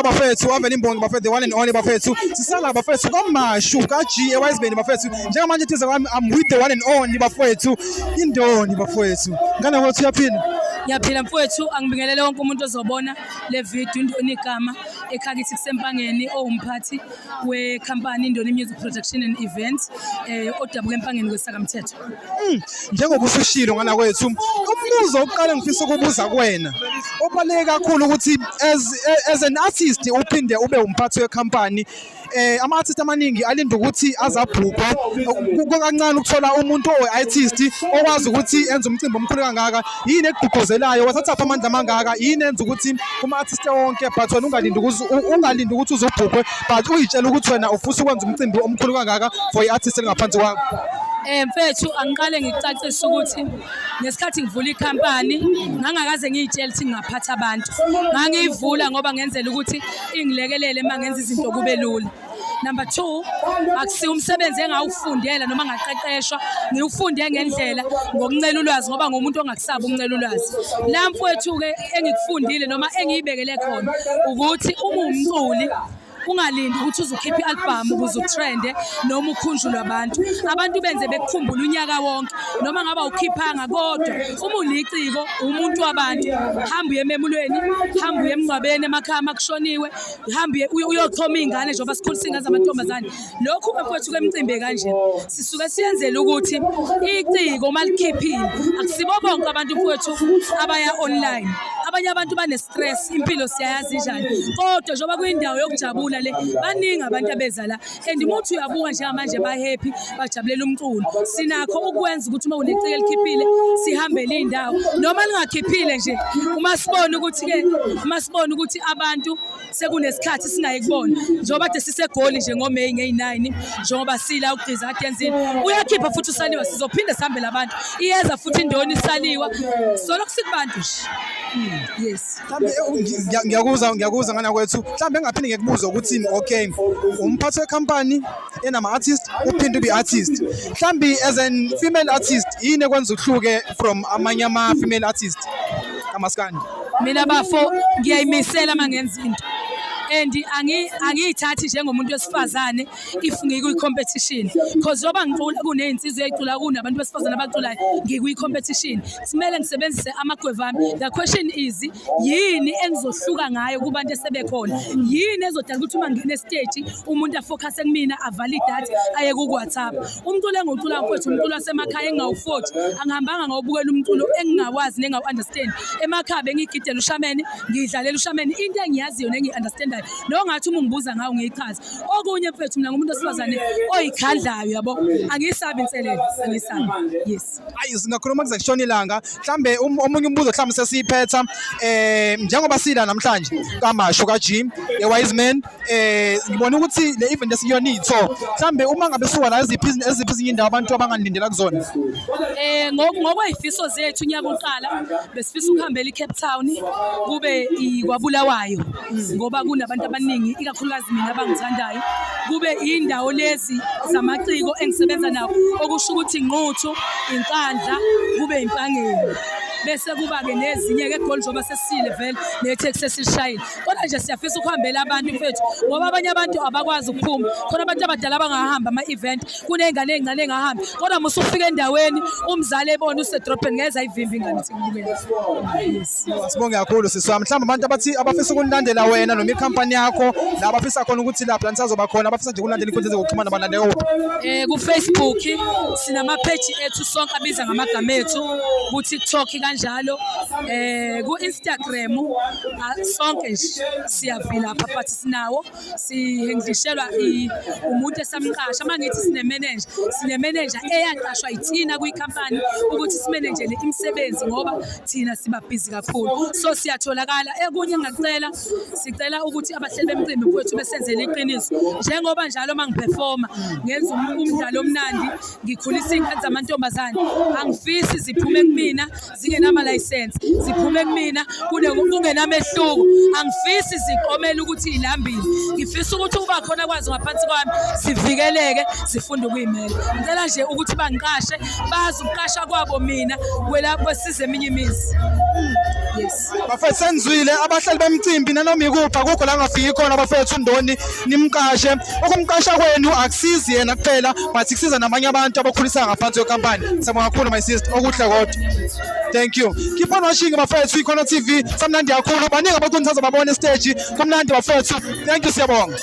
Siyabingelela bafethu, avele imbongi bafethu, the one and only bafethu. Sisala bafethu kwaMashu ka-G eWiseman bafethu. Njengamanje thize kwami I'm with the one and only bafethu. Indoni bafethu. Ngane kwethu uyaphila? Ngiyaphila mfowethu, angibingelele wonke umuntu ozobona le video. Indoni igama ekhakithi kusempangeni, owumphathi wekhampani Indoni Music Production and Events, odabuka empangeni kwesakamthetho. Njengoba usushilo ngana kwethu, umbuzo oqala ngifisa ukubuza kuwena obaluleke kakhulu ukuthi as an artist uphinde ube umphathi wekhampani, ama-artist amaningi alinde ukuthi azabhukwe. Kukancane ukuthola umuntu oyi-artist okwazi ukuthi enze umcimbi omkhulu kangaka. Yini ekugqugquzelayo? Wathathaphi amandla amangaka? Yini enza ukuthi kuma-artist wonke, but wena ungalindi ukuthi uzobhukwe, but uyitshela ukuthi wena ufisa ukwenza umcimbi omkhulu kangaka for i-artist elingaphansi kwakho? Mfethu, angiqale ngicacise ukuthi ngesikhathi ngivula ikhampani ngangakaze ngiyitshele ukuthi ngingaphatha abantu. Ngangiyivula ngoba ngenzela ukuthi ingilekelele uma ngenza izinto kube lula. Number 2, akusiwo umsebenzi engawufundela noma ngaqeqeshwa, ngiwufunde ngendlela ngokuncela ulwazi ngoba ngumuntu ongakusabi ukuncela ulwazi. La mfowethu-ke engikufundile noma engiyibekele khona ukuthi uma uwumculi ungalindi ukuthi uze ukhiphe i-album ukuze utrende noma ukhunjulwe abantu. Abantu benze bekukhumbule unyaka wonke noma ngabe awukhiphanga, kodwa uma uliciko, umuntu wabantu, hamba uye ememulweni, hamba uye emngcwabeni emakhaya makushoniwe, hamba uyochoma iy'ngane njengoba sikhulisa iy'ngane zamantombazane. Lokhu mfowethu kwemicimbi kanje sisuke siyenzela ukuthi iciko uma likhiphile, akusibo bonke abantu mfowethu abaya online. Abanye abantu bane-stress, impilo siyayazi injani, kodwa njengoba kuyindawo yokujabula le, baningi abantu abeza la and uma uthi uyabuka njengamanje ba-happy, bajabulela umculo. Sinakho ukwenza ukuthi uma uneciko elikhiphile sihambele iy'ndawo noma lingakhiphile nje, uma sibona ukuthi abantu sekunesikhathi singayi kubona, njengoba kade siseGoli nje ngoMeyi ngeyi-9, njengoba sila ugqiza kade enzile, uyakhipha futhi usaliwa, sizophinde sihambele abantu. Iyeza futhi indoni isaliwa, solokhu sikubantu nje. Yes. Mhlambe ngiyakuzwa ngana kwethu, mhlambe engaphinde ngikubuze ukuthi okay, umphathi wekhampani enama-artist, uphinde ube i-artist, mhlambi as an female artist, yini ekwenza uhluke from amanye ama-female artist kamaskandi? Mina bafo, ngiyayimisela uma ngenza into and angiyithathi njengomuntu wesifazane if ngikwi-competition, cause njengoba ngicula kuney'nsizwa ey'cula, kunabantu besifazane abaculayo, ngikwi-competition, kumele ngisebenzise amagwevu ami. The question is, yini engizohluka ngayo kubantu esebekhona? Yini ezodala ukuthi uma ngingena esiteji umuntu afocuse kumina, avale idatha, aye ku-WhatsApp? Umculo engiwucula mfowethu umculo wasemakhaya engingawufoji. Angihambanga ngawubukela umculo engingawazi nengawu-understand. Emakhaya bengiyigidela ushameni, ngiyidlalela ushameni, into engiyaziyo nengiyi-understandayo nongathi uma ungibuza ngawo ngiyichaze. Okunye mfethu, mina ngumuntu wesifazane oyikhandlayo, yabo, angiyisabi inselelo, angiyisabi. Yes. Ayi, singakhuluma kuze kushona ilanga. Mhlambe omunye umbuzo, mhlambe sesiyiphetha, njengoba sila namhlanje kaMashu ka-G eWiseman, ngibona ukuthi le event esiyona itho, mhlambe uma ngabe suka la, eziphi ezinye indawo abantu abangalindela kuzona? Ngokwey'fiso zethu, unyaka uqala besifisa ukuhambela i-Cape Town, kube kwaBulawayo ngoba kunabantu abaningi, ikakhulukazi mina abangithandayo, kube indawo lezi zamaciko engisebenza nawo, okusho ukuthi Nquthu, Inkandla, kube Impangeni, bese kuba-ke nezinye-ke eGoli njengoba sesisile vele netheksi sesilishayile. Kodwa nje siyafisa ukuhambela abantu mfethu, ngoba abanye abantu abakwazi ukuphuma khona, abantu abadala abangahamba ama-event, kuney'ngane ey'ncane ey'ngahambi, kodwa uma usufika endaweni umzali ebona usedrobheni ngeze ayivimbe ingane ukuthi ikubukele. Yes. Sibonge kakhulu sisi wami. Mhlawumbe abantu abathi abafisa ukulandela wena noma ikhampani yakho, la abafisa khona ukuthi lapha la nisazoba khona, abafisa nje ukulandela inkundla zokuxhumana, balandele kuphi? Ku Facebook sinama page ethu sonke abiza ngamagama ethu, ku TikTok kanjalo, ku Instagram, sonke nje siyavilapha, but sinawo sihendlishelwa umuntu esamqasha. Uma ngithi sine manager, sine manager eyaqashwa yithina kwikhampani ukuthi simanejele imisebenzi ngoba thina siba busy kakhulu, so siyatholakala. Ekunye engingacela, sicela ukuthi abahleli bemicimbi mfowethu besenzele iqiniso, njengoba njalo uma ngiperforma ngenza umdlalo omnandi, ngikhulisa iy'ngane zamantombazane, angifisi ziphume kumina zingenamalayisensi, ziphume kumina kungenamehluko. Angifisi ziqomele ukuthi ilambile, ngifisa ukuthi ukuba khona kwazo ngaphansi kwami zivikeleke, zifunde ukuyimela. Ngicela nje ukuthi bangiqashe, bazi ukuqasha kwabo mina kwesiza eminye imizi. Yes. Bafethu, senzwile abahlali bemicimbi, nanoma ikuphi, akukho la ngafiki khona bafethu. Undoni nimqashe. Ukumqasha kwenu akusizi yena kuphela, but kusiza namanye abantu abakhulisa ngaphansi kwekampani. Siyabonga kakhulu, my sister, okuhle kodwa. Thank you. Keep on watching bafethu, Ikhona TV. Samnandi kakhulu, baningi abaculi babona stage. Kumnandi bafethu. Thank you, siyabonga.